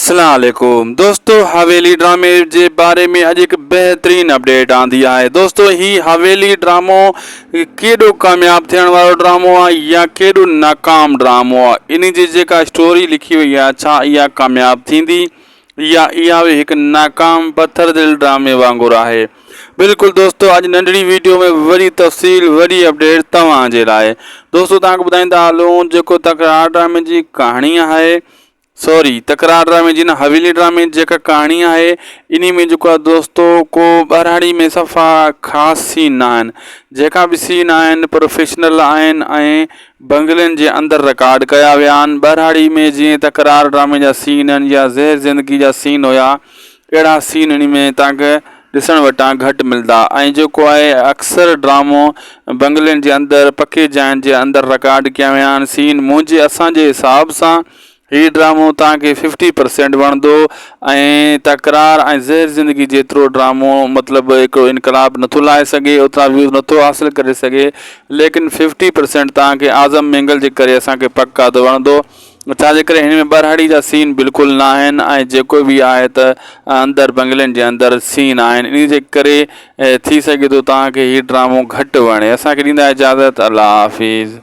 اسلام عليڪم دوستو حويلي ڊرامي جي باري ۾ اڄ هڪ بهترين اپڊيٽ آندي آهي دوستو هي حويلي ڊرامو ڪيڏو ڪامياب ٿيڻ وارو ڊرامو آهي يا ڪيڏو ناڪام ڊرامو آهي ان جي جيڪا اسٽوري لکي وئي آهي ڇا اها ڪامياب ٿيندي يا اها به هڪ ناڪام پٿر دل ڊرامي وانگر آهي بلڪل دوستو اڄ ننڍڙي ويڊيو ۾ وڏي تفصيل وڏي اپڊيٽ توهان جي لاء دوستو توهان کي ٻڌائيندا هلون جيڪو تڪرار ڊرامي جي ڪهاڻي آهي سوري تڪرار ڊرامي جي نه حويلي ڊرامي جي جيڪا ڪهاڻي آهي انهي ۾ جيڪو آهي دوستو ڪو ٻهراڙي ۾ صفا خاص سين نه آهن جيڪا به سين آهن پروفيشنل آهن ۽ بنگلن جي اندر رڪارڊ ڪيا ويا آهن ٻهراڙي ۾ جيئن تڪرار ڊرامي جا سين آهن يا زهر زندگي جا سين هيا اهڙا سين انهي ۾ توهان کي ڏسڻ وٽان گهٽ ملدا ۽ جيڪو آهي اڪثر ڊرامو بنگلن جي اندر پڪي جاين جي اندر رڪارڊ ڪيا ويا آهن سين منهنجي اسان جي حساب سان هي ڊرامو توهان کي ففٽي پرسينٽ وڻندو ۽ تڪرار ۽ زهر زندگي جيترو ڊرامو مطلب هڪڙو انقلاب نٿو لائي سگهي اوترا ويوز نٿو حاصل ڪري سگهي ليڪن ففٽي پرسينٽ توهان کي اعظم مينگل جي ڪري اسان کي پڪ آ ته وڻندو ڇا جي ڪري هن ۾ ٻهراڙي جا سين بلڪل نه آهن ۽ جيڪو به آهي ته اندر بنگلن جي اندر سين آهن ان جي ڪري ٿي سگهي ٿو توهان کي هي ڊرامو گهٽ وڻي اسان کي ڏيندا اجازت الله حافظ.